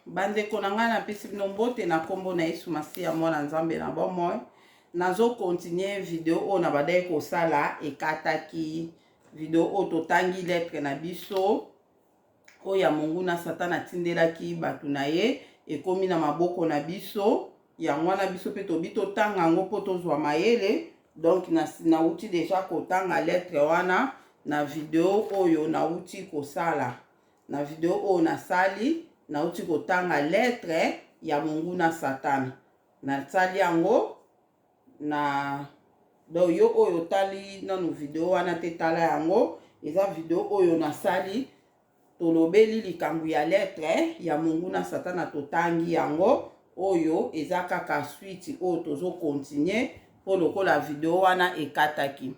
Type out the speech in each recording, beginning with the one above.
Bandeko na ngai, napesi bino mbote na nkombo na Yesu Masiya, mwana Nzambe na bomoi. Nazocontinuer video oyo na bandaki kosala, ekataki. Video oyo totangi lettre na biso oyo ya monguna Satan atindelaki bato na ye, ekomi na maboko na biso. Yango wana biso mpe tobi totanga yango mpo tozwa mayele. Donc nauti déjà kotanga lettre wana na video oyo nauti kosala. Na video oyo nasali, nauti kotanga lettre ya monguna Satana. Nasali yango na, donc yo oyo otali nanu video wana te, tala yango. Eza video oyo nasali, tolobeli likambo ya lettre ya monguna Satana, totangi yango. Oyo eza kaka suite oyo tozocontinuer, mpo lokola video wana ekataki,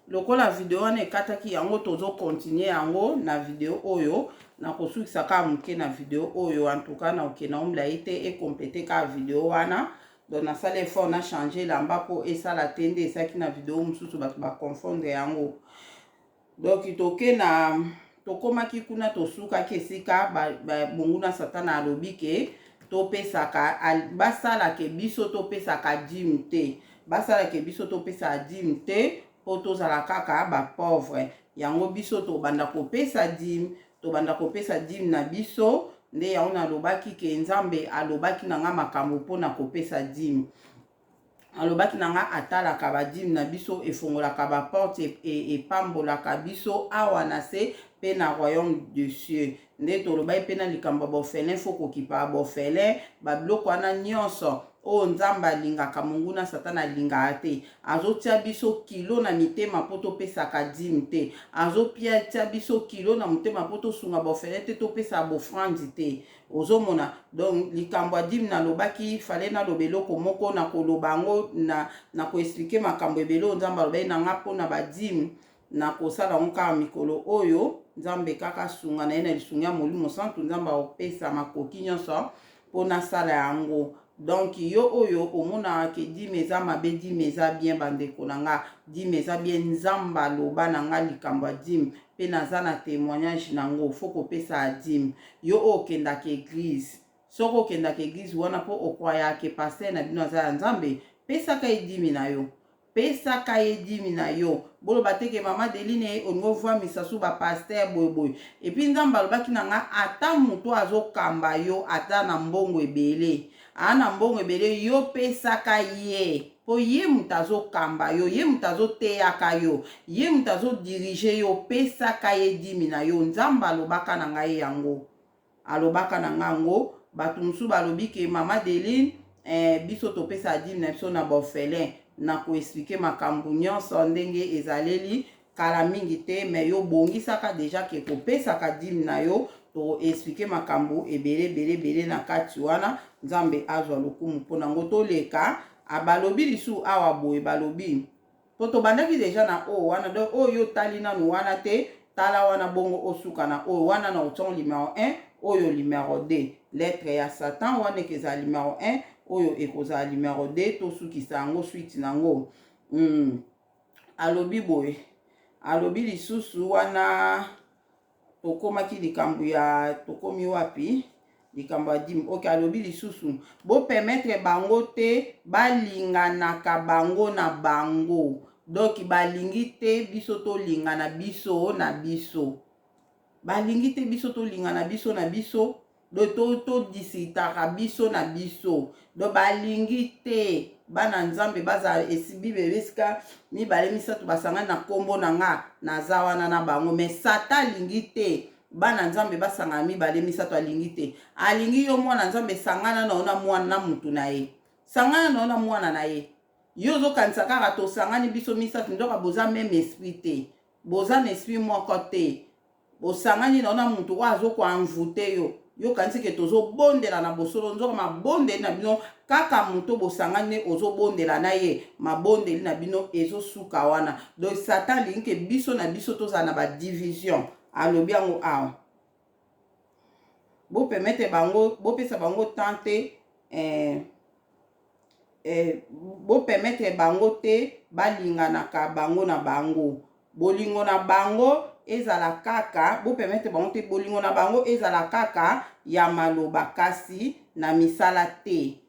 lokola video wana ekataki, yango tozocontinuer yango na video oyo. Nakosukisa kaka moke na video oyo. En tout cas, nakokende yango molai te, ecompléter kaka video wana. Donc nasala effort na changer elamba mpo esala te nde esalaki na video mosusu, bato baconfondre yango. Donc toke na tokomaki kuna, tosukaki esika monguna Satana alobi ke topesaka, basalaka biso topesaka dîme te, basalaka biso topesaka dîme te mpo tozala kaka bapauvre. Yango biso tobanda kopesa dîme, tobanda kopesa dîme na biso nde. Yango nalobaki ke Nzambe alobaki na nga makambo mpona kopesa dîme. Alobaki na nga atalaka badîme na biso, efongolaka baporte, epambolaka biso awa na se mpe na royaume de cieux. Nde tolobaki mpe na likambo ya baorphelin, faut kokipa baorphelin, babiloko wana nyonso oyo Nzambe alingaka, monguna Satana alingaka te. Azotia biso kilo na mitema mpo topesaka dîme te, azotia biso kilo na motema mpo tosunga baorphelin te, topesaka baoffrande te. Ozomona, donc likambo ya dîme, nalobaki fale naloba eloko moko na koloba yango na koexpliquer makambo ebele oyo Nzambe alobaki na nga mpona badîme. Nakosala yango kaka mikolo oyo. Nzambe kaka asunga na ye na lisungi ya Molimo Santu, Nzambe akopesa makoki nyonso mpo nasala yango. Donc yo oyo omonaka ke dîme eza mabe, dîme eza bien. Bandeko na nga, dîme eza bien. Nzambe aloba na nga likambo ya dîme mpe naza na témoignage nango. Faut kopesa dîme. Yo oyo okendaka église, soki okendaka église wana mpo ocroyaka ke pasteur na bino aza ya Nzambe, pesaka ye dîme na yo, pesaka ye dîme na yo. Boloba te ke mama Deline olingi ovwamisa su bapasteur boyeboye. Et puis Nzambe alobaki na nga, ata moto azokamba yo ata na mbongo ebele, aa na mbongo ebele, yo pesaka ye, mpo ye moto azokamba yo, ye moto azoteyaka yo, ye moto azodiriger yo. Pesaka ye dîme na yo. Nzambe alobaka na ngai yango, alobaka na ngai yango. Bato mosusu balobi ke mama Deline, biso topesa dîme na biso na baorphelin. Na koexpliquer makambo nyonso ndenge ezaleli kala mingi te, mais yo bongisaka déjà ke kopesaka dîme na yo. Toexpliquer makambo ebele ebele ebele na kati wana. Nzambe azwa lokumu mpo nango. Toleka. Balobi lisusu awa boye, balobi po tobandaki déjà na oyo wana. Donc oyo otali nanu wana te, tala wana bongo osuka na oyo wana. Na otiango numéro 1, oyo numéro 2. Lettre ya Satan wana ekezala numéro 1, oyo ekozala numéro 2. Tosukisa yango suite nango. Alobi boye, alobi lisusu wana tokomaki likambo ya, tokomi wapi? Likambo ya dîme. Ok, alobi lisusu bopermettre bango te balinganaka bango na bango. Donc balingi te biso tolingana biso na biso, balingi te biso tolingana biso na biso, donc todiscutaka biso na biso. Donc balingi te bana Nzambe bazala Bible, esika mibale misato basangani na nkombo na nga, naza wana na bango. Mais Satan alingi te bana Nzambe basangana mibale misato, alingi te. Alingi yo mwana Nzambe sangana na yo na mwana na mutu na ye, sangana na yo na mwana na ye. Yo ozokanisa kaka tosangani biso misato, nzoka boza même esprit te, boza na esprit moko te. Bosangani na yo na mutu oyo azokoenvoûter yo. Yokanisi ke tozobondela na bosolo, nzoka mabondeli na bino kaka moto bosangani ozobondela na ye, mabondeli na bino ezosuka wana. Donc Satan alingi ke biso na biso tozala na badivision. Alobi yango awa, bopermettre bango, bopesa bango temps te, bopermettre bango te balinganaka bango na bango. Bolingo na bango. ezala kaka, bo permettre bango te bolingo na bango ezala kaka ya maloba kasi na misala te.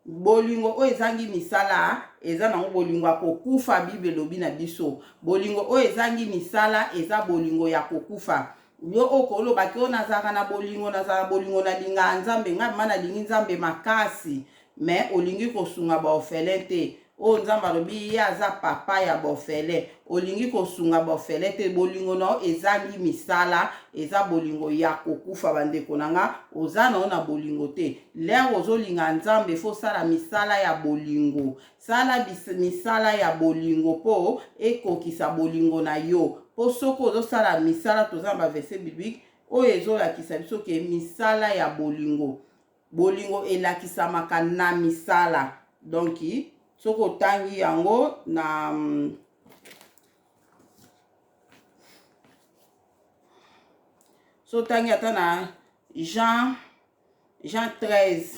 Bolingo oyo ezangi misala eza nango bolingo ya kokufa. Bible elobi na biso bolingo oyo ezangi misala eza bolingo ya kokufa. Yo oyo kolobaki oyo nazalaka na bolingo, nazala na bolingo, nalingaka Nzambe, ngai ma nalingi Nzambe makasi, mais olingi kosunga baorphelin te. Oyo Nzambe alobi ye aza papa ya baorphelin, olingi kosunga baorphelin te. Bolingo na yo ezangi misala, eza bolingo ya kokufa. Bandeko na nga, oza na yo na bolingo te. Lere ozolinga Nzambe, fo osala misala ya bolingo. Sala misala ya bolingo mpo ekokisa bolingo na yo. Mpo soki ozosala misala, toza na baverset biblique oyo ezolakisa biso ke misala ya bolingo, bolingo elakisamaka na misala. Donc soki otangi yango na so otangi ata na Jean 13,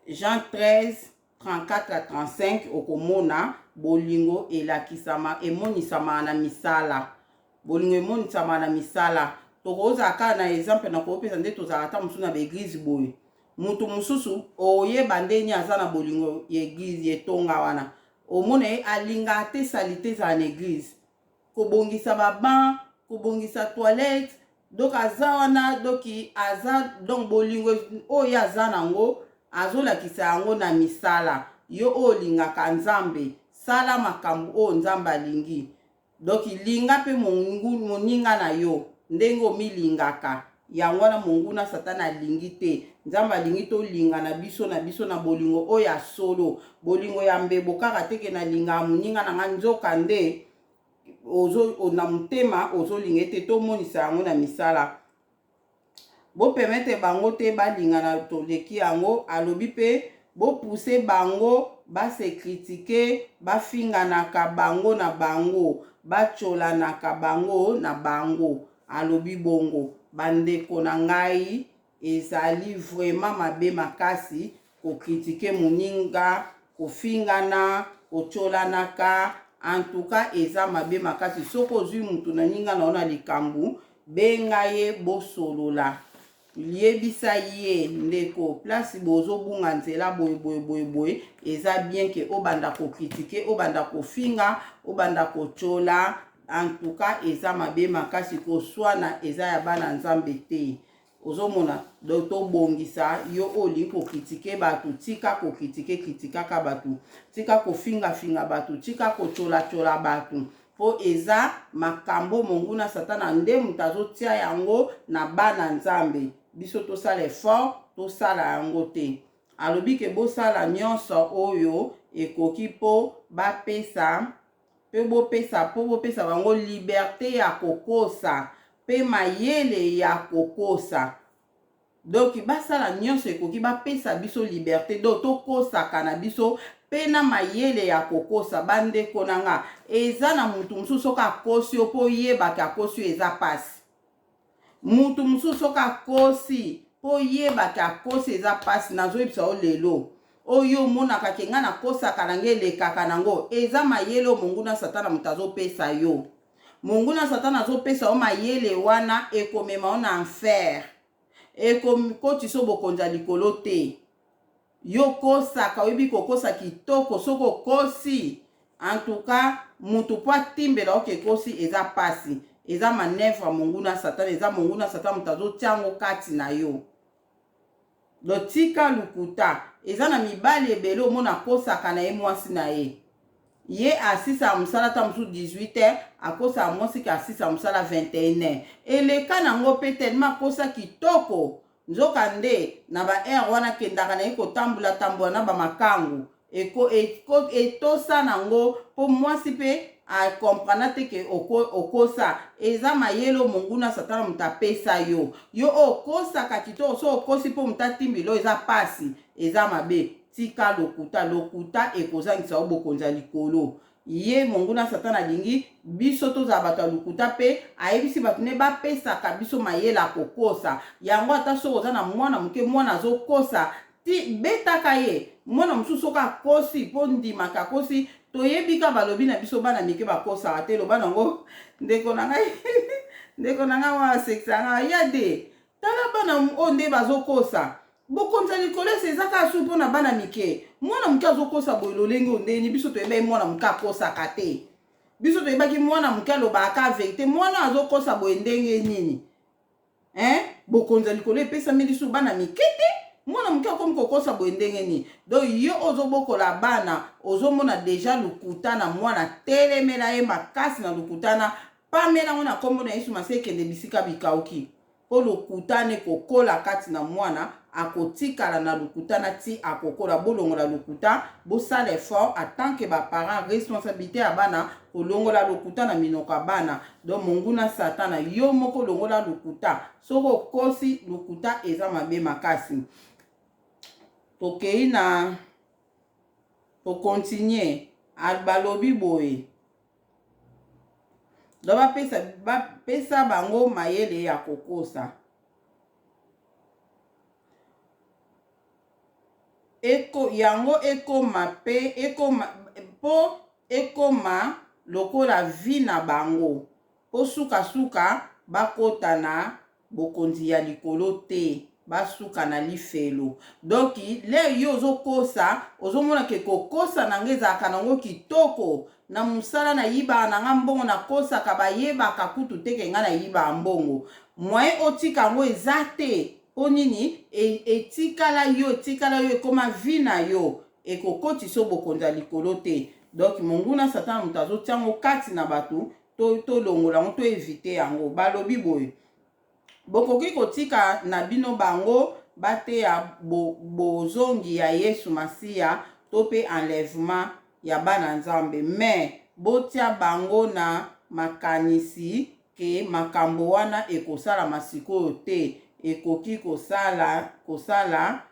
Jean 13 34 à 35, okomona bolingo elakisama, emonisamaka na misala. Bolingo emonisamaka na misala. Tokozala kaka na exemple na kopesa nde tozalaka ata mosusu na baeglize boye. Moto mosusu oyeba ndeni aza na bolingo ya eglize ya etonga wana, omona ye alingaka te salite ezala na eglize, kobongisa baban, kobongisa toilette. Donc aza wana, donc aza, donc bolingo oyo ye aza nango azolakisa yango na misala. Yo oyo olingaka Nzambe, sala makambo oyo Nzambe alingi. Donc linga mpe moninga na yo ndenge omilingaka. Yango wana monguna Satana alingi te. Nzambe alingi tolingana biso na biso na bolingo oyo ya solo, bolingo ya mbebo kaka te ke nalingaka moninga na nga, nzoka nde ozo na motema ozolinga ete. Tomonisa yango na misala. Bopermettre bango te balingana, toleki yango. Alobi mpe bopuse bango base critiquer, bafinganaka bango na bango, batyolanaka bango na bango. Alobi bongo, bandeko na ngai, ezali vraiment mabe makasi kocritiquer moninga, kofingana, kotyolanaka. En tout cas eza mabe makasi. Soki ozwi mutu na ninga na yo na likambo, benga ye, bosolola, yebisa ye: ndeko, place bozobunga nzela boye boye boye boye. Eza bien ke obanda kocritiquer, obanda kofinga, obanda kotyola. En tout cas eza mabe makasi. Koswana eza ya bana Nzambe te. Ozomona, donc tobongisa. Yo oyo olingi kocritiquer bato, tika kocritiquer, critiquaka bato, tika kofingafinga bato, tika kotyolatyola bato, mpo eza makambo monguna Satana nde moto azotia yango na bana Nzambe. Biso tosala effort, tosala yango te. Alobi ke bosala nyonso oyo ekoki mpo bapesa mpe bopesa, mpo bopesa bango liberté ya kokosa mpe mayele ya kokosa. Donc basala nyonso ekoki bapesa biso liberté, donc tokosaka na biso mpe na mayele ya kokosa. Bandeko na nga, eza na mutu mosusu soki akosi yo, mpo oyebaki akosi yo, eza mpasi. Mutu mosusu soki akosi, mpo oyebaki akosi, eza mpasi. Nazoyebisa yo lelo oyo omonaka ke ngai nakosaka na ngai, elekaka nango, eza mayele oyo monguna Satana moto azopesa yo. Monguna Satana azopesa yo mayele wana, ekomema yo na enfer, ekokotisa bokonzi ya likolo te. Yo kosaka, oyebi kokosa kitoko. Soki okosi, en tout cas mutu mpo atimbela oke ekosi, eza mpasi. Eza manœuvre ya monguna Satana, eza monguna Satana moto azotia yango kati na yo. Donc tika lukuta. Eza na mibali ebele omona akosaka na ye mwasi na ye. Ye asisaka mosala ata mosusu 18 heures, akosaka mwasi ke asisa mosala 21 heures. Eleka nango mpe tellement akosa kitoko, nzoka nde na ba heure wana akendaka na ye kotambola tambola na bamakangu. Etosa nango mpo mwasi mpe acomprendre te ke okosa. Eza mayele oyo monguna Satana moto apesa yo. Yo oyo okosaka kitoko, so okosi mpo moto atimbila oyo, eza pasi, eza mabe. Tika lokuta. Lokuta ekozangisa yo bokonzi ya likolo. Ye monguna Satana alingi biso tozala bato ya lokuta, mpe ayebisi bato nde bapesaka biso mayele ya kokosa yango. Ata soki oza na mwana moke, mwana azokosa, ti betaka ye. Mwana mosusu soki akosi mpo ndimaka akosi, toyebi ka balobi na biso bana mike bakosaka te. Loba nango ndeko na ngai, ndeko na ngai wana asekisa ngai ya de tala bana oyo nde bazokosa. Bokonzi ya likolo ese eza kaka su mpo na bana mike. Mwana moke azokosa boye lolenge oyo ndeni biso toyebaki mwana moke akosaka te. Biso toyebaki mwana moke alobaka kaka verite. Mwana azokosa boye ndenge nini? Hein? Bokonzi ya likolo epesami lisusu bana mike te? Mwana moke akomi kokosa boye ndenge nini? Donc yo ozobokola bana, ozomona deja lokuta na mwana, telemela ye makasi na lokuta na pamela yango na kombo na Yesu Masiya ekende bisika bikauki. Mpo lokuta na ekokola kati na mwana, akotikala na lokuta na ti akokola. Bolongola lokuta, bosala effort en tant que ba parents, responsabilite ya bana kolongola lokuta na minoko ya bana. Donc monguna satana, yo moko longola lokuta. Soki okosi, lokuta eza mabe makasi. Tokei na to continuer, balobi boye. Donc bapesa bapesa bango mayele ya kokosa. Eko, yango ekoma pe ekoma po ekoma lokola vie na bango po suka suka bakota na bokonzi ya likolo te basuka na lifelo. Donc l'heure yo ozo kosa ozo mona ke kokosa na nga ezalaka na ngo kitoko na musala na yibaka na nga mbongo na kosaka bayebaka kutu te ke nga na yibaka mbongo moyen otika yango eza te po nini etikala yo etikala yo ekoma vie na yo ekokotisa yo bokonzi ya likolo te. Donc monguna satana moto azotia yango kati na bato. To tolongola yango, to eviter yango. Balobi boye, Bokoki kotika na bino bango bateya bo, bozongi ya Yesu Masiya to pe enlèvement ya bana Nzambe, mais botia bango na makanisi ke makambo wana ekosalama sikoyo te, ekoki kosala, kosala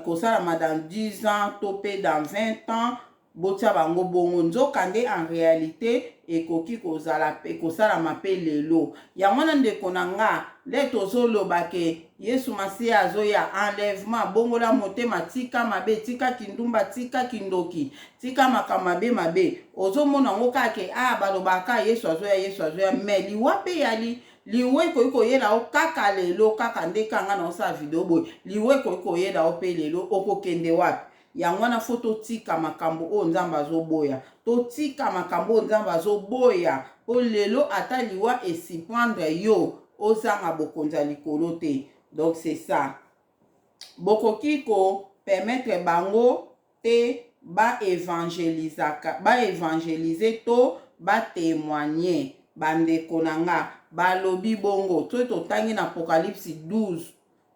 kosalama dans 10 ans to pe dans 20 ans, botia bango bongo, nzoka nde en realite ekoki kozala pe kosalama pe lelo. Yango wana ndeko na nga, nde tozo loba ke Yesu Masiya azoya, enlèvement, bongola motema, tika mabe, tika kindumba, tika kindoki, tika makambo mabe mabe. Ozo mona yango kaka ke ah balobaka kaka Yesu azoya, Yesu azoya, mais liwa pe eyali. Liwa ekoki koyela yo kaka lelo, kaka nde kaka nga naosala video boye, liwa ekoki koyela yo pe lelo, okokende wapi? Yango wana faut totika makambo oyo Nzambe azoboya, totika makambo oyo Nzambe azoboya, po lelo ata liwa e surprendre yo, ozanga bokonzi ya likolo te. Donc c'est ça. Bokoki ko permettre bango te ba evangelisaka ba evangeliser to ba temoigner ba ndeko na nga balobi bongo soki totangi na apocalypse 12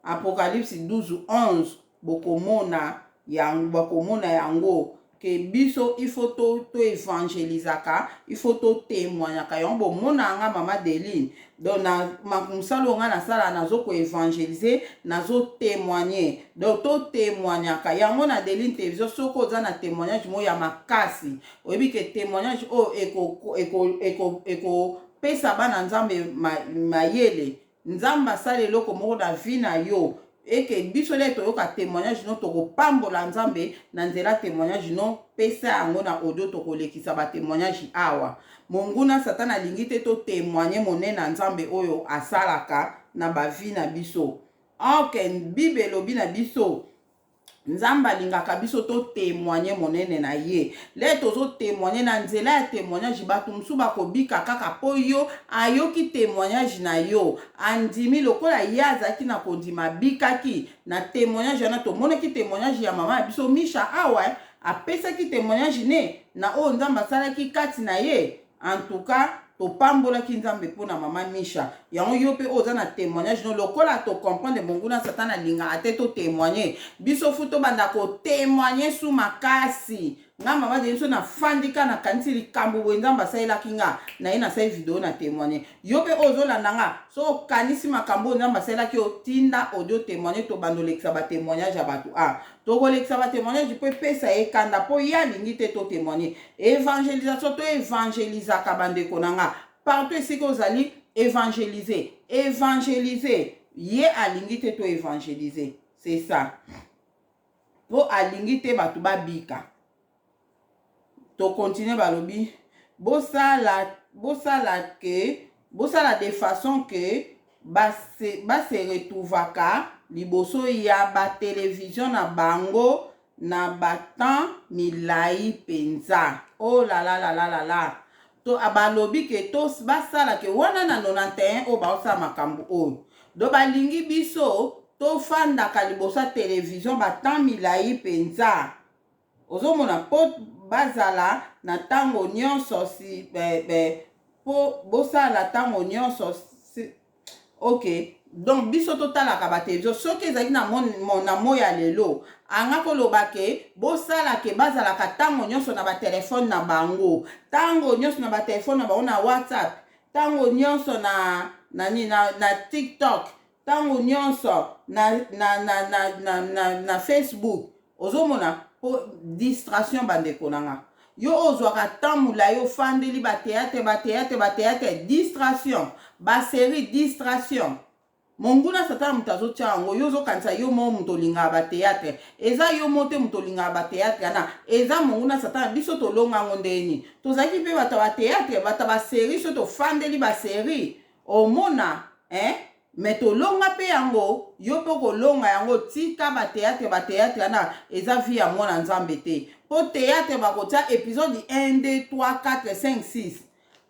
apocalypse 12 11 bokomona yango bakomona yango ke biso il faut to to evangelisaka il faut to temoignaka yango bomona nga mama Deline donc na mosala oyo nga nasala nazo ko evangeliser nazo temoigner donc to temoignaka yango na Deline Television soki oza na temoignage moko ya makasi oyebi ke temoignage oyo eko eko eko eko pesa bana Nzambe mayele Nzambe asala eloko moko na vie na yo eke biso nde toyoka temoignage no tokopambola Nzambe na nzela temoignage no pesa yango na audio tokolekisa ba temoignage awa monguna satana alingi te to temoigne monene ya Nzambe oyo asalaka na ba vie na biso ok bible elobi na biso Nzambe alingaka biso to temoigner monene na ye. Le tozo temoigner na nzela ya temoignage bato mosusu bakobika kaka po yo ayoki temoignage na yo andimi lokola ye azalaki na kondima abikaki na temoignage wana. Tomonaki temoignage ya mama ya biso Misha awa apesaki temoignage ne na oyo Nzambe asalaki kati na ye. En tout cas topambolaki Nzambe mpo na mama Misha. Yango yo pe oza na temoignage no lokola to comprendre monguna Satan alingaka te to temoigner. Biso fu tobanda ko temoigner su makasi. Nga mama de biso na fandi ka na kanisi likambo boye Nzambe asalelaki nga. Na ye nasali video na temoigner. Yo pe oyo ozolanda nga so okanisi makambo oyo Nzambe asalelaki yo tinda audio temoigner tobanda olekisa ba temoignage ya bato ah. Tokolekisa ba temoignage mpo epesa ye kanda mpo ye alingi te to temoigner. Evangelisation to evangelisaka ba ndeko na nga partout esika ozali evangeliser evangeliser ye alingi te to evangeliser c'est ça. Mpo alingi te bato babika. To continuer balobi bosala bosala que bosala de façon que ba se ba se retrouvaka liboso ya ba television na bango na ba temps milayi penza. Oh la la la la la la to balobi ke to basala ke wana na 91 oyo baosala makambo oyo do balingi biso tofandaka liboso ya television ba temps milayi penza. Ozomona po bazala na tango nionso si po bosala tango nionso si ok donc biso totalaka ba television soki ezalaki na na moi ya lelo anga koloba ke bosala ke bazalaka tango nionso na ba telephone na bango tango nionso na ba telephone na bango na whatsapp tango nionso na na na, na tiktok Tango nionso na na na na na na na Facebook ozomona po distraction ba ndeko na nga. Yo ozwaka temps mulayi ofandeli ba theatre ba theatre ba theatre distraction ba serie distraction. Monguna satana moto azotia yango yo ozokanisa yo moko moto olingaka ba theatre eza yo moko te moto olingaka ba theatre wana eza monguna satana biso tolonga yango ndenge nini tozalaki mpe bato ya ba theatre bato ya ba serie so tofandeli ba serie Omona hein mais tolonga pe yango yo pe okolonga yango tika ba theatre ba theatre wana eza vie ya mwana nzambe te po theatre bakotia episode 1 2 3 4 5 6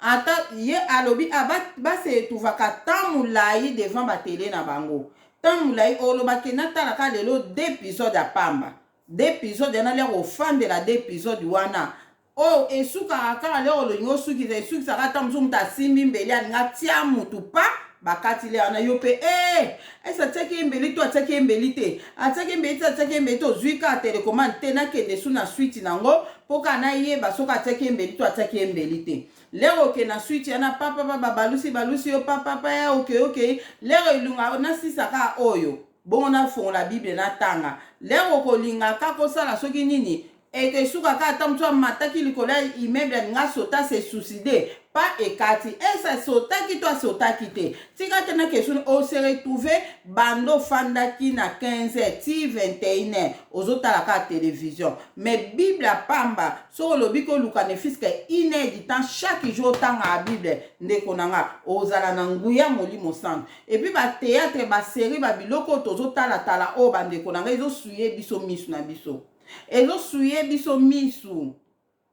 ata ye alobi ah ba, ba se retrouvaka temps mulayi devant ba tele na bango temps mulayi oloba ke natala ka lelo deux episode ya pamba deux episode wana lere ofandela deux episode wana Oyo esukaka kaka lero olingi osukisa esukisaka ata mosusu moto asimbi mbeli alingi atia mutu pa bakati le wana yo mpe ee ese atiaki ye mbeli to atiaki ye mbeli te atiaki ye mbeli te atiaki ye mbeli te ozwi kaka telecommande te nakende su na suite nango mpo kaka nayeba soki atiaki ye mbeli to atiaki ye mbeli te lero oke na suite yana papapa babalusi balusi yo papapa ya oke oke lero elunga nasisa kaka oyo Bongo nafongola Bible natanga. L'heure okolinga kaka osala soki nini, ekesuka kaka ata mosusu amataki likolo ya immeuble alingi asota se suicider pa ekati. Est ce asotaki to asotaki te? Tika te na question o se retrouver banda ofandaki na 15 heures ti 21 heures ozotala kaka television. Mais Bible ya pamba soki olobi koluka ne fut ce que une heure du temps chaque jour otangaka Bible ndeko na nga ozala na nguya molimo santu. Et puis ba theatre, ba serie, ba biloko oyo tozo tala tala oyo ba ndeko na ngai ezo souiller biso misu na biso. Ezo souiller biso misu.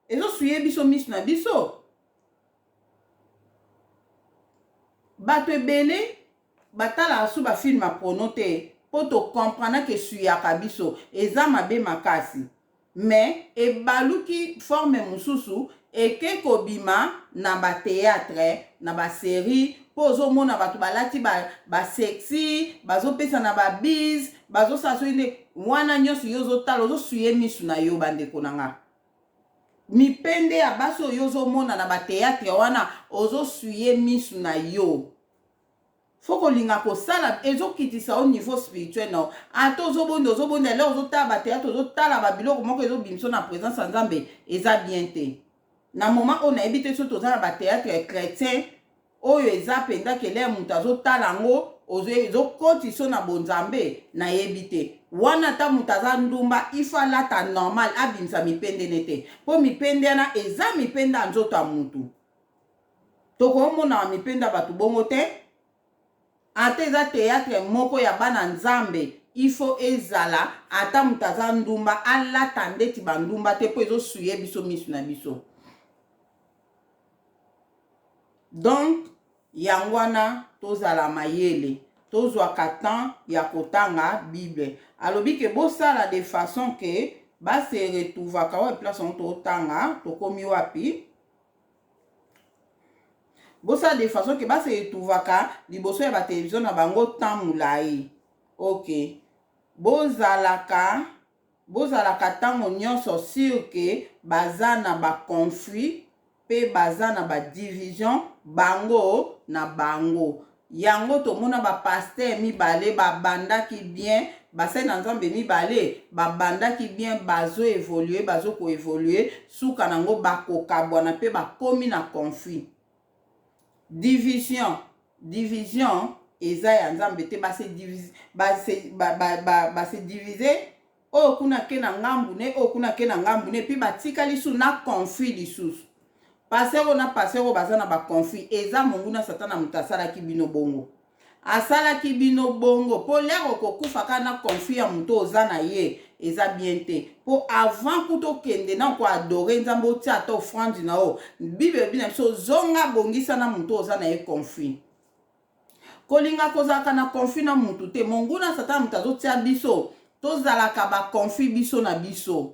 Ezo souiller biso misu na biso. Bato ebele batalaka su ba film ya prono te po to comprendre que esuyaka biso. Eza mabe makasi. Mais ebaluki forme mususu eke kobima na ba theatre na ba serie po ozo mona batu balati ba ba sexy bazo pesana ba bise bazo sala soki nde wana nionso yo ozo tala ozo suye misu na yo ba ndeko na nga mipende ya basi oyo ozo mona na ba theatre wana ozo suye misu na yo. Faut kolinga kosala ezokitisa yo niveau spirituel na yo ata ozobonda ozobonda leo ozotala ba theatre ozotala ba biloko moko ezobimisa na presence ya nzambe eza bien te na moment oyo nayebi te soki toza na ba theatre chretien oyo eza mpenza kelere moto azotala yango ezokotisa yo na bonzambe nayebi te wana ata moto aza ndumba ifo alata normal abimisa mipendene te mpo mipende wana eza mipende ya nzoto ya motu Tokomonaka mipende ya batu bongo te ata eza theatre moko ya bana nzambe il faut ezala ata mutu aza ndumba alata ndeti ba ndumba te po ezo suye biso misu na biso donc yango wana tozala mayele tozwaka temps ya kotanga bible alobi ke bosala de façon ke ba se retrouvaka wapi place yango totanga tokomi wapi Bosala de façon que ba se retrouvaka liboso ya ba television na bango temps mulayi. Ok. Bozalaka bozalaka tango nionso sur que baza na ba conflits pe baza na ba divisions bango na bango. Yango tomona ba pasteurs mibale ba bandaki bien, basali na Nzambe mibale ba bandaki bien bazo evoluer bazo ko evoluer suka na ngo bako kabwana pe bakomi na conflit. Division division eza ya Nzambe te ba se ba se ba ba ba se diviser. Oyo kuna ake na ngambu ne, oyo kuna ake na ngambu ne, puis batikali lisusu na conflit lisusu. Pasteur oyo na pasteur oyo baza na ba conflit, eza monguna satana moto asalaki bino bongo. Asalaki bino bongo po lere okokufa kaka na conflit ya moto oza na ye eza bien te. Po avant kutu okende na ko adorer Nzambe otia ata offrande na yo, Bible elobi na biso zonga bongisa na moto oza na ye conflit. Kolinga kozalaka na conflit na mutu te. Monguna satana moto azotia biso tozalaka ba conflit biso na biso.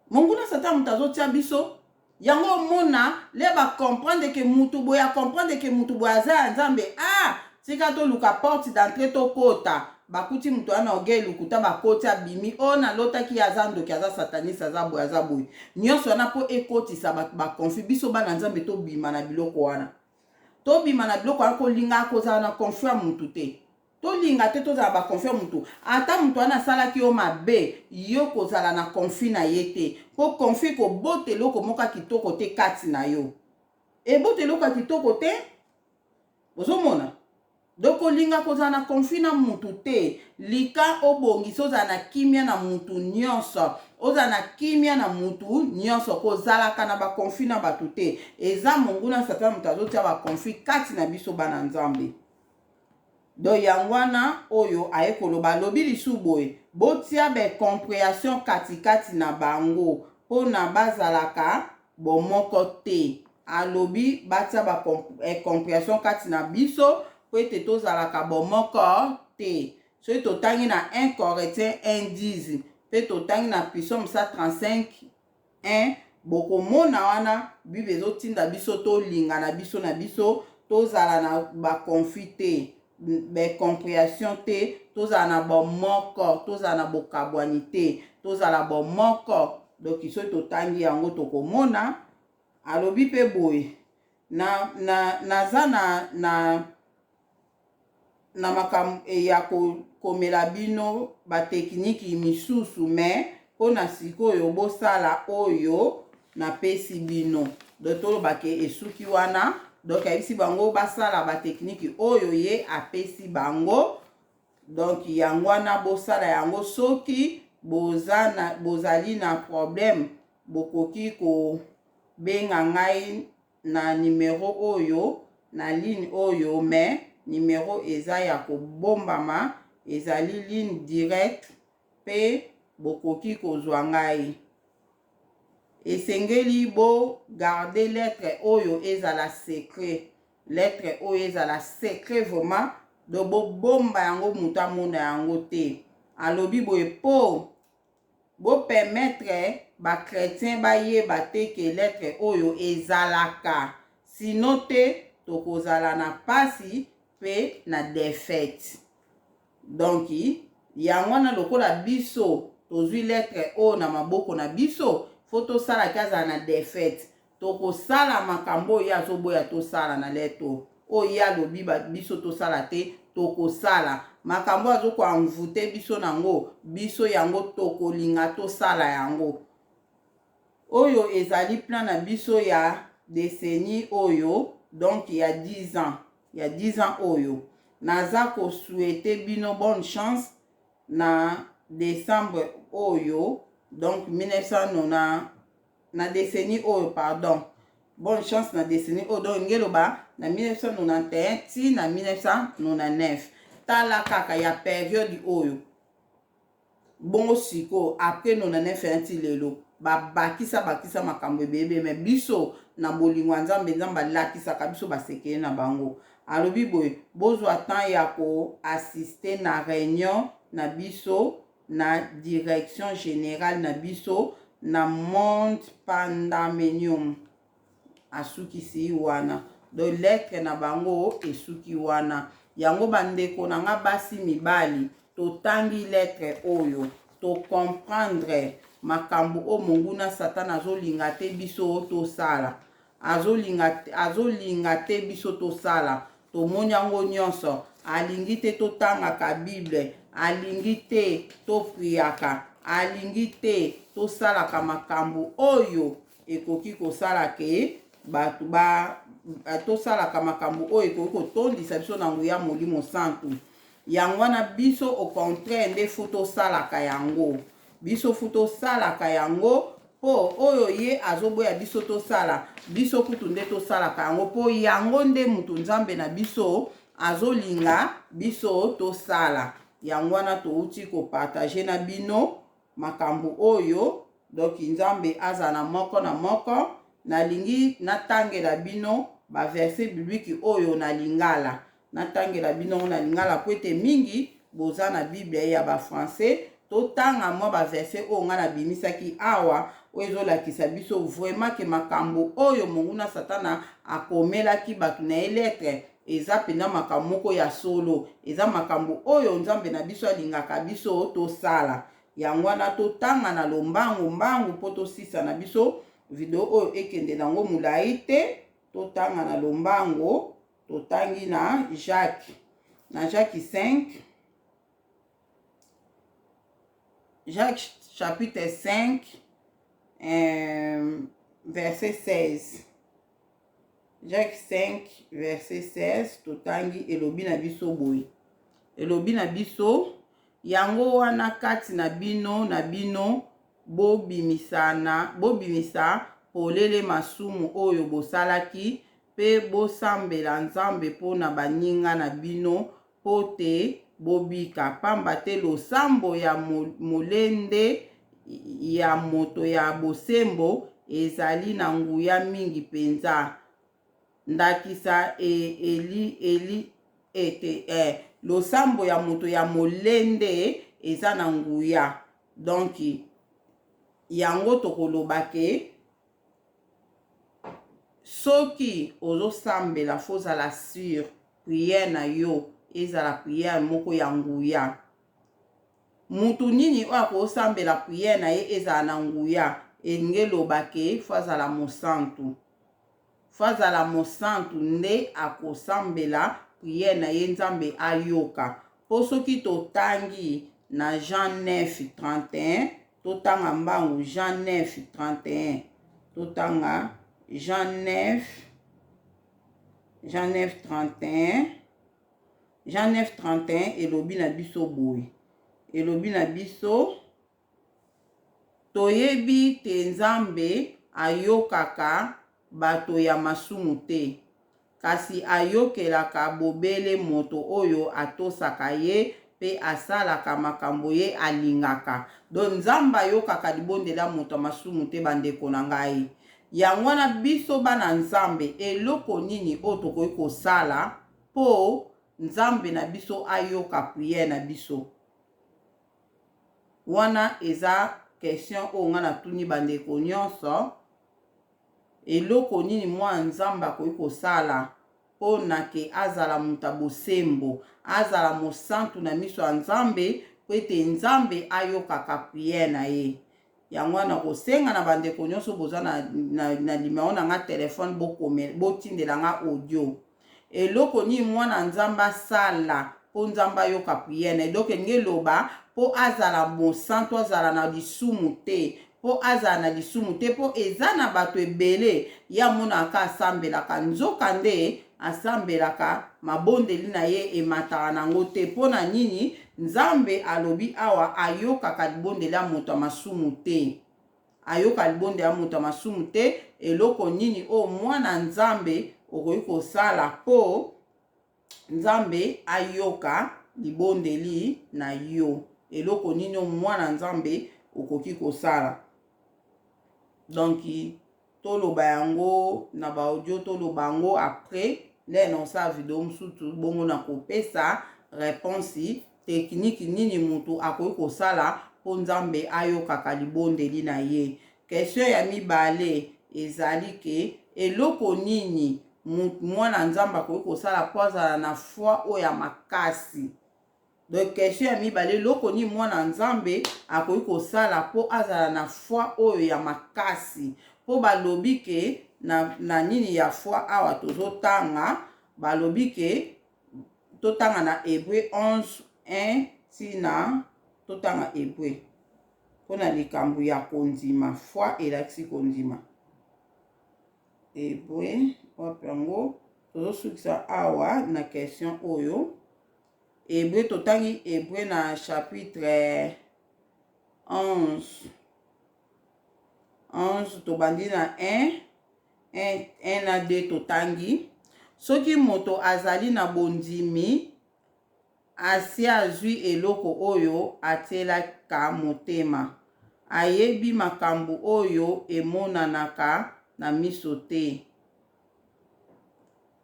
Monguna satana moto azotia biso yango omona le ba comprendre que mutu boye a comprendre que mutu boye aza ya Nzambe ah tika toluka porte d'entrée tokota bakuti mutu wana na orgueil lokuta bakoti abimi oh nalotaki ye aza ndoki aza sataniste aza boye aza boye nyonso wana mpo ekotisa bato ba conflit biso bana Nzambe tobima na biloko wana. Tobima na biloko wana kolingaka kozala na conflit ya mutu te. Tolinga te tozala ba conflit ya mutu. Ata mutu wana asalaki yo mabe, yo kozala na conflit na ye te. Po conflit ekobota eloko moko ya kitoko te kati na yo. Ebota eloko ya kitoko te. Ozomona? Donc kolinga kozala na conflit na mutu te, lika obongisa ozala na kimia na mutu nionso, ozala na kimia na mutu nionso, kozalaka na ba conflit na batu te, eza monguna satana mutu azotia ba conflit kati na biso bana Nzambe. Donc yango wana oyo aye koloba alobi lisusu boye, botia ba incomprehension kati kati na bango pona bazalaka bomoko te. Alobi batia ba incomprehension kati na biso mpo ete tozalaka bomoko te. Soki totangi na 1 Corinthiens 1:10 mpe totangi na Psaume 135 1, bokomona wana Bible ezotinda biso tolingana biso na biso, tozala na ba conflit te, ba incomprehension te, tozala na bomoko, tozala na bokabwani te, tozala bomoko. Donc soki totangi yango tokomona alobi mpe boye na, na, naza na, na, na makambo ya kokomela bino batekiniki misusu me mpo na sikoyo bosala oyo napesi bino. Donc toloba ke esuki wana. Donc ayebisi bango basala batekiniki oyo ye apesi bango. Donc yango wana bosala yango soki boza na, bozali na problème bokoki kobenga ngai na numero oyo na ligne oyo mais numero eza ya kobombama ezali ligne directe pe bokoki kozwa ngai. Esengeli bo garder lettre oyo ezala secret. Lettre oyo ezala secret vraiment donc bobomba yango moto amona yango te. Alobi boye po bo permettre ba chretiens bayeba te ke lettre oyo ezalaka sinon te tokozala na pasi pe na defaite. Donc yango wana lokola biso tozwi lettre oyo na maboko na biso faut tosala ke azala na defaite. Tokosala makambo oyo ye azoboya tosala na lettre oyo. Oyo ye alobi biso tosala te, tokosala. Makambo oyo azo ko envouter biso na yango, biso yango tokolinga tosala yango. Oyo ezali plan na biso ya decennie oyo, donc ya 10 ans, ya 10 ans oyo. Naza ko souhaiter bino bonne chance na decembre oyo, donc 1990, na decennie oyo pardon. Bonne chance na decennie oyo, donc elingi eloba na 1991 ti na 1999. Tala kaka ya periode oyo. Bongo sikoyo après 99 ya ti lelo babakisa bakisa makambo ebele me biso na bolingo ya Nzambe, Nzambe alakisaka biso basekele na bango. Alobi boye, bozwa temps ya ko assister na reunion na biso na direction generale na biso na Mont Pandamenium. Asukisi wana. Donc lettre na bango esuki wana. Yango ba ndeko na nga basi mibali totangi lettre oyo to comprendre makambo oyo monguna satana azolinga te biso tosala. Azolinga, azolinga te biso tosala. Tomoni yango nyonso. Alingi te totangaka Bible. Alingi te topriaka. Alingi te tosalaka makambo oyo ekoki kosala ke bato ba tosalaka makambo oyo ekoki kotondisa biso na nguya Molimo Santu. Yango wana biso au contraire nde faut tosalaka yango. Biso fu tosalaka yango mpo oyo ye azoboya biso tosala, biso kutu nde tosalaka yango mpo yango nde mutu Nzambe na biso azolinga biso tosala. Yango wana touti kopartage na bino makambo oyo. Donc Nzambe azala na moko na moko. Nalingi natangela bino baverse biblique oyo na lingala. Natangela bino yango na lingala po ete mingi boza na Bible ya ba français. Totanga mwa ba verse oyo ngai nabimisaki awa, oyo ezolakisa biso vraiment ke makambo oyo monguna Satana akomelaki bato na ye lettre eza mpenza makambo moko ya solo, eza makambo oyo Nzambe na biso alingaka biso tosala. Yango wana totanga na lombangu mbangu mpo tosisa na biso video oyo ekende nango molai te. Totanga na lombango. Totangi na Jacques, na Jacques 5, Jacques chapitre 5, verset 16. Jacques 5 verset 16, totangi elobi na biso boye, elobi na biso yango wana kati na bino na bino bobimisa polele masumu oyo bosalaki mpe bosambela Nzambe mpo na baninga na bino mpo te bobika, pamba te losambo ya molende ya moto ya bosembo ezali na nguya mingi mpenza. Ndakisa eli ete losambo ya moto ya molende eza na nguya. Donc yango tokoloba ke soki ozosambela fo ozala sur prière na yo ezala prière moko ya nguya. Mutu nini oyo akosambela prière na ye ezala na nguya, elingi eloba ke fo azala mosantu. Fo azala mosantu nde akosambela prière na ye Nzambe ayoka. Po soki totangi na Jean 9:31, totanga mbangu Jean 9:31, totanga Jean 9, Jean 9:31, Jean 9:31 elobi na biso boye, elobi na biso: toyebi te Nzambe ayokaka bato ya masumu te, kasi ayokelaka bobele moto oyo atosaka ye mpe asalaka makambo ye alingaka. Donc Nzambe ayokaka libondeli ya moto ya masumu te, bandeko na ngai. Yango wana biso bana Nzambe, eloko nini oyo tokoki kosala mpo Nzambe na biso ayoka prière na biso? Wana eza question oyo ngai natuni bandeko nyonso. Eloko nini mwana Nzambe akoki kosala mpo na ke azala moto ya bosembo, azala mosantu na miso ya Nzambe, mpo ete Nzambe ayokaka prière na ye? Yango wana kosenga na bandeko nyonso boza na numero na nga telefone, botindela nga audio. Eloko nini mwana Nzambe asala mpo Nzambe ayoka prière na ye? Donc elingi eloba mpo azala mosantu, azala na lisumu te, mpo azala na lisumu te, mpo eza na bato ebele ye amonaka asambelaka, nzoka nde asambelaka mabondeli na ye emataka nango te. Mpo na nini? Nzambe alobi awa ayokaka libondeli ya moto ya masumu te, ayoka libondeli ya moto ya masumu te. Eloko nini oyo mwana Nzambe okoki kosala mpo Nzambe ayoka libondeli na yo? Eloko nini oyo mwana Nzambe okoki kosala? Donc toloba yango na ba audio, toloba yango après nde na osala video mosusu, bongo na kopesa réponse technique nini motu akoki kosala mpo Nzambe ayokaka libondeli na ye. Question ya mibale ezali ke eloko nini mwana Nzambe akoki kosala mpo azala na foi oyo ya makasi? Donc question ya mibale, eloko nini mwana Nzambe akoki kosala mpo azala na foi oyo ya makasi? Mpo balobi ke na nini ya foi awa tozotanga, balobi ke totanga na Hébreu 11 1 ntina totanga Hébreu mpona likambo ya kondima. Foi elakisi kondima. Hébreu wapi yango? Tozosukisa awa na question oyo. Hébreu, totangi Hébreu na chapitre 11, 11, tobandi na 1, 1, 1 na 2, totangi: Soki moto azali na bondimi, asi azwi eloko oyo atielaka motema, ayebi makambo oyo emonanaka na miso te.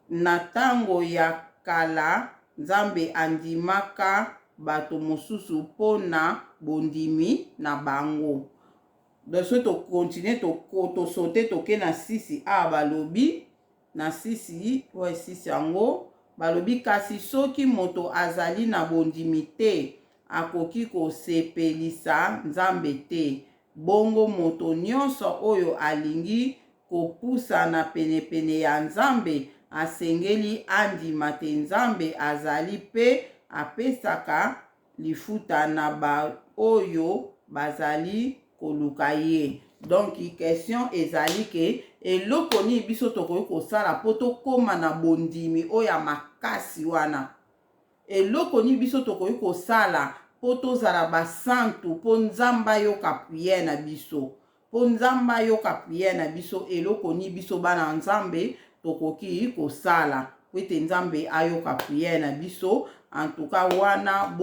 Na ntango ya kala, Nzambe andimaka bato mosusu mpo na bondimi na bango. Donc soki tocontinuer, tosauter, toke na 6 awa, balobi na 6, oyo 6 yango balobi: Kasi soki moto azali na bondimi te, akoki kosepelisa Nzambe te. Bongo moto nyonso oyo alingi kopusana penepene ya Nzambe asengeli andima te Nzambe azali mpe apesaka lifuta na baoyo bazali koluka ye. Donc question ezali ke eloko nini biso tokoki kosala mpo tokóma na bondimi oyo ya makasi wana? Eloko nini biso tokoki kosala mpo tozala basantu, mpo Nzambe ayoka prière na biso? Mpo Nzambe ayoka prière na biso, eloko nini biso bana ya Nzambe tokoki kosala po ete Nzambe ayoka prière na biso? En tout cas, wana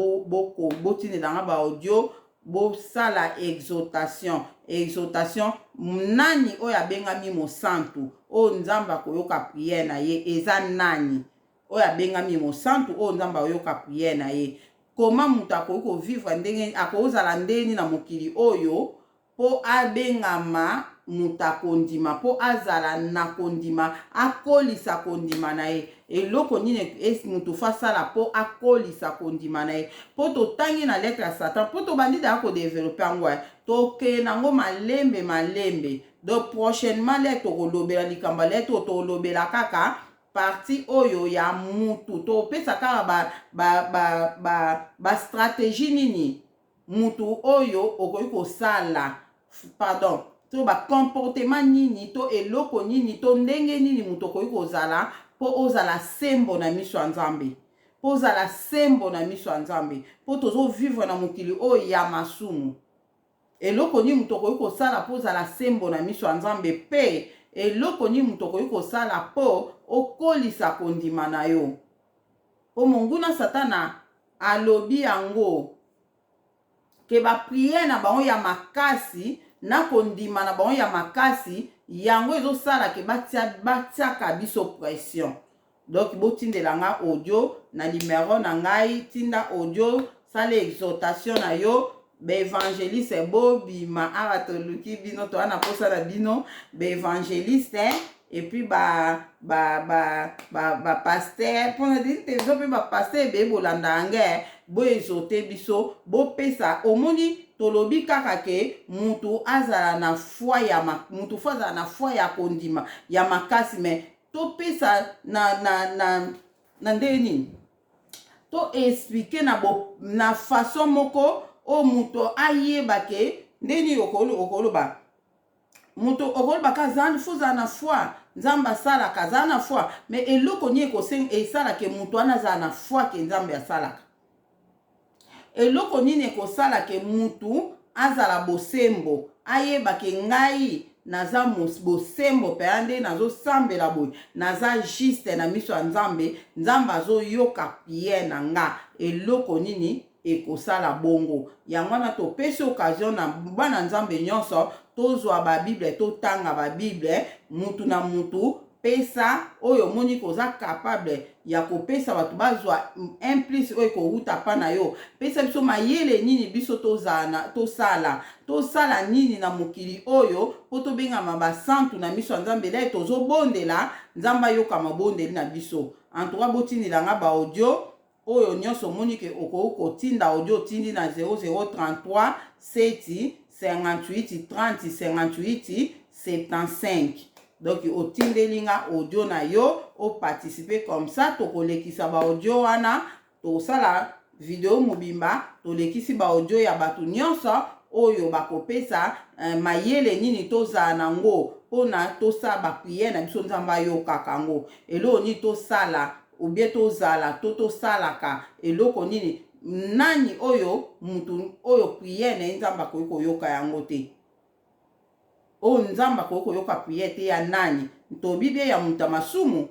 botindelanga baaudio, bosala exhortation. Exhortation nani oyo abengami mosantu oyo Nzambe akoyoka prière na ye? Eza nani oyo abengami mosantu oyo Nzambe akoyoka prière na ye? Koma moto akoki kovivre ndenge akozala ndeni na mokili oyo mpo abengama moto akondima, mpo azala na kondima, akolisa kondima na ye? Eloko nini moto faut asala mpo akolisa kondima na ye? Mpo totangi na lettre ya Satan, mpo tobandi daya kodévelopper yango, tokende yango malembe malembe. Donc prochainement le tokolobela likambo ya lettre, tolobela kaka partie oyo ya mutu, topesa kaka bastratégie ba, ba, ba nini mutu oyo okoki kosala, pardon, to bacomportement nini, to eloko nini, to ndenge nini moto okoki kozala mpo ozala sembo na miso ya Nzambe, mpo ozala sembo na miso ya Nzambe, mpo tozovivre na mokili oyo ya masumu. Eloko nini moto okoki kosala mpo ozala sembo na miso ya Nzambe? Mpe eloko nini moto okoki kosala mpo okolisa kondima na yo? Mpo monguna Satana alobi yango ke baprière na bango ya makasi na kondima na bango ya makasi, yango ezosala ke batiaka biso pression. Donc botindela nga audio na numero na ngai. Tinda audio, sala exhortation na yo. Baévangéliste, bobima awa, toluki bino, toza na posa na bino baévangéliste, et puis bapasteur, mpona télévision mpe bapasteur ebeye bolanda yango. Boexhorter biso, bopesa. Omoni, tolobi kaka ke mutu azala na foi ya mutu faut azala na foi ya kondima ya makasi, mais topesa na ndenge nini? To expliquer na façon moko oyo moto ayeba ke ndenge nini okoloba. Moto okolobaka aza faut ozala na foi, Nzambe asalaka, aza na foi, mais eloko nini esalaka moto wana azala na foi ke Nzambe asalaka? Eloko nini ekosalaka mutu azala bosembo, ayeba ke ngai naza bosembo mpenza, nde nazosambela boye, naza juste na miso ya Nzambe, Nzambe azoyoka prière na nga? Eloko nini ekosala bongo? Yango wana topesi occasion na bana Nzambe nyonso, tozwa babible, totanga babible. Mutu na mutu, pesa oyo omoni koza capable ya kopesa, bato bazwa un plus oyo ekowuta mpa na yo. Pesa biso mayele nini biso tozala, tosala nini na mokili oyo mpo tobengama basantu na miso ya Nzambe? Lai tozobondela Nzambe ayoka mabondeli na biso. En tout cas, botindela baaudio oyo nyonso omoni ke okoki kotinda audio, otindi na 0033 7 58 30 58 75. Donc otindeli nga audio na yo, oparticiper comme ça. Tokolekisa baaudio wana, tosala video mobimba, tolekisi baaudio ya bato nyonso oyo bakopesa mayele nini tozala nango mpona tosala baprière na biso, Nzambe ayokaka yango. Eloko nini tosala, ou bien tozala to tosalaka eloko nini? Nani oyo mutu oyo prière na ye Nzambe akoki koyoka yango te? Oyo Nzambe akoki koyoka prière te ya nani? Ntobi bie ya moto ya masumu?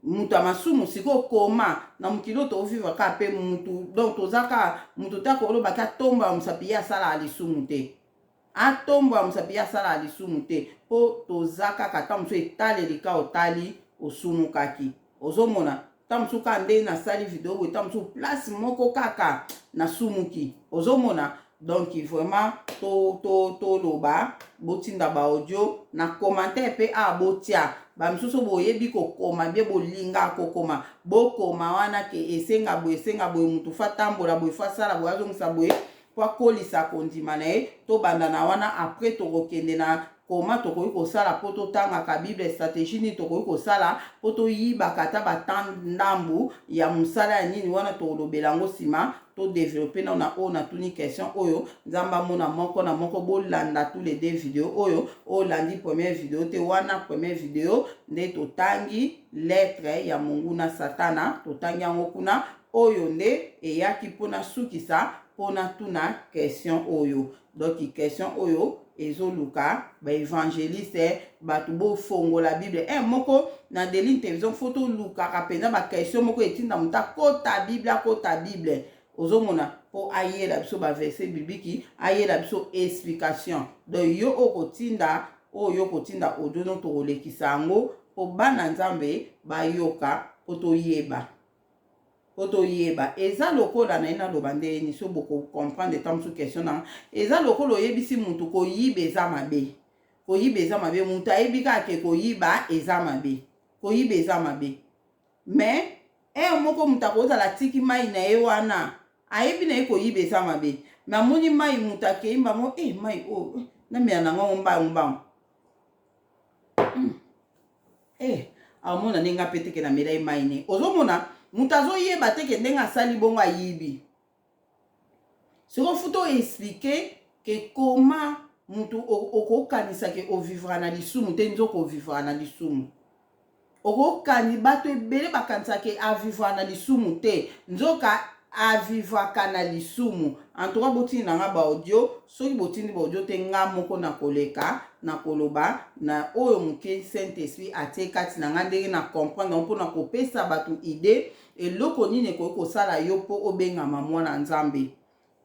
Moto ya masumu sikoyo koma na mokili oyo tovivre kaka mpe mutu, donc toza kaka mutu te akolobaki atombola mosapi ye asalaka lisumu te, atombola mosapi ye asalaka lisumu te, mpo toza kaka ata mosusu etaleli ka otali osumukaki. Ozomona ntango mosusu kaka nde nasali video boye, ntango mosusu place moko kaka nasumuki, ozomona. Donc vraiment toloba to, to botinda ba audio na commentaire mpe awa botia bamisusu boyebi kokoma bie bolinga kokoma, bokoma wana ke esenga boye, esenga boye, mutu fa tambola boye, fa sala boye, azongisa boye mpo akolisa kondima na ye. Tobanda na wana, après tokokende na koma tokoki kosala mpo totangaka Bible, stratégie nini tokoki kosala mpo toyibaka ata batan ndambu ya mosala ya nini wana, tokolobela yango nsima. Todévelopper nano na oyo natuni question oyo. Nzambe amona moko na moko. Bolanda tous les deux vidéo oyo. Olandi première vidéo te, wana première vidéo nde totangi lettre ya monguna Satana, totangi yango kuna. Oyo nde eyaki mpona sukisa, mpona tuna question oyo. Donc question oyo ezoluka baévangéliste, bato bofongola Bible e moko na Deline Télévision. Faut tolukaka mpenza baquestion moko etinda moto akota Bible, akota Bible, ozomona, mpo ayela biso baverset biblique, ayela biso explication. Donc yo okotinda oyo, kotinda audio no, tokolekisa yango mpo bana Nzambe bayoka, mpo toyeba, mpo toyeba. Eza lokola na ye naloba ndeni so bokocomprendre ta mosusu question nanga. Eza lokola oyebisi mutu koyiba eza mabe, koyiba eza mabe. Mutu ayebi kaka ke koyiba eza mabe, koyiba eza mabe, mais heure moko moto akozala atiki mai na ye wana, ayebi na ye koyiba eza mabe, mais amoni mai, moto akei mbango e mai oyo namela nango mbangu mbangu. Amona ndenge ape teke namela ye mai ne. Ozomona moto azoyeba teke ndenge asali bongo ayibi. Sikoyo faut toexpliquer ke koma mutu okokanisa ke ovivra na lisumu te, nzoka ovivra na lisumu. Okokani bato ebele bakanisaka ke avivra na lisumu te, nzoka avivraka na lisumu. En tout cas, botindi na nga baaudio. Soki botindi baaudio te, nga moko na koleka na koloba na oyo moke Saint Esprit atie kati na nga, ndenge na comprendre mpona kopesa bato idée eloko nini ekoki kosala yo mpo obengama mwana Nzambe,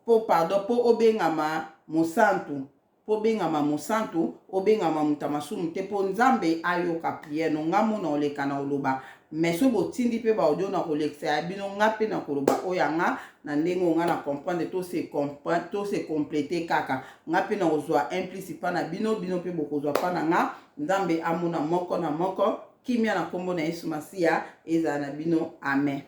mpo, pardon, mpo obengama mosantu, mpo obengama mosantu, obengama moto ya masumu te, mpo Nzambe ayoka prière no. Nga mona oleka na oloba, mais so botindi mpe baaudio na kolekisa ya bino, nga mpe na koloba oyo ya nga na ndenge oyo nga na comprendre. Tose compléter kaka, nga mpe na kozwa un plus mpa na bino, bino mpe bokozwa mpa na nga. Nzambe amona moko na moko. Kimia na nkombo na Yesu Masiya ezala na bino. Amen.